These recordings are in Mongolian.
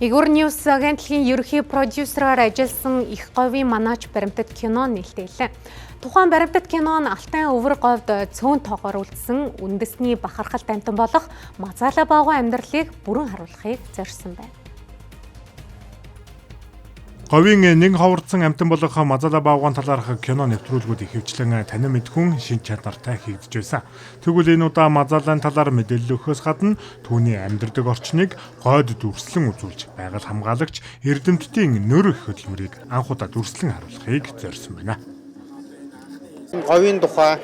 Игүр News агентлагийн ерөнхий продюсераар ажилласан их говийн манаач баримтат кино нээлтэлээ. Тухайн баримтат кино нь Алтай өвөр говьд цөөн тоогоор үлдсэн үндэсний бахархалт амьтан болох Мазаалай баавгай амьдралыг бүрэн харуулахыг зорьсон байна. Говийн нэг ховордсон амьтан болох Мазаалай баавгайн талаарх кино нэвтрүүлгүүд ихэвчлэн танин мэдэхүйн шинж чанартай хийгдэж байсан. Тэгвэл энэ удаа Мазаалайн талаар мэдээлэл өгөхөөс гадна түүний амьдардаг орчныг гойд дүрслэн үзүүлж байгаль хамгаалагч эрдэмтдийн нөр их хөдөлмөрийг анх удаа дүрслэн харуулахыг зорьсон байна. Энэ говийн тухай,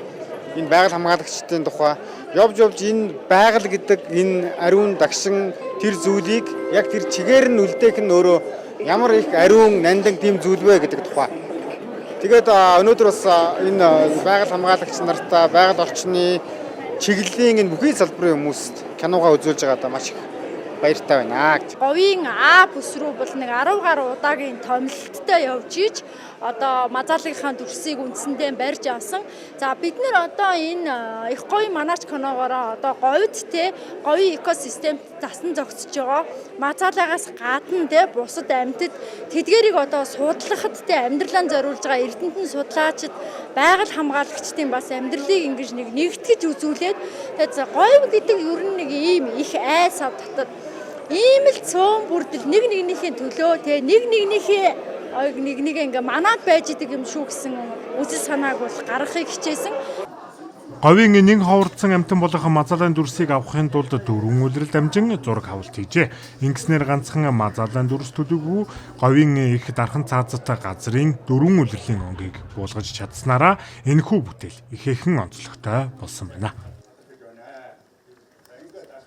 энэ байгаль хамгаалагчдын тухай явж явж энэ байгаль гэдэг энэ ариун дагшин тэр зүйлийг яг тэр чигээр нь үлдээх нь өөрөө ямар их ариун нандин тийм зүйл вэ гэдэг тухай. Тэгээд өнөөдөр бас энэ байгаль хамгаалагч нартаа байгаль орчны чиглэлийн энэ бүхий салбарын хүмүүст киногоо үзүүлж байгаадаа маш их баяртай байна гэж. Говийн А бүс рүү бол нэг 10 гаруй удаагийн томилолттой явж иж одоо Мазаалагийнхаа дүрсийг үндсэндээ барьж авсан. За, бид нар одоо энэ их говийн манаач киногоороо одоо говьд те говийн экосистемд засан зогсож байгаа Мазаалагаас гадна те бусад амьтад тэдгэрийг одоо судлахад те амьдралаа зориулж байгаа эрдэмтэн судлаачид, байгаль хамгаалагчдын бас амьдралыг ингэж нэг нэгтгэж үзүүлээд, тэгээд говь гэдэг ер нь нэг ийм их айс ав дотор ийм л цөөн бүрдэл нэг нэгнийхээ төлөө те нэг нэгнийхээ нэг нэг ингээ манаад байж идэг юм шүү гэсэн үзэл санааг бол гаргахыг хичээсэн. Говийн нэг ховордсон амьтан болох Мазаалайн дүрсийг авахын тулд дөрвөн улирал дамжин зураг авалт хийжээ. Ингэснээр ганцхан Мазаалайн дүрс төдийгүй говийн их дархан цаазат газрын дөрвөн улирлын өнгийг буулгаж чадсанараа энэхүү бүтээл ихээхэн онцлогтой болсон байна.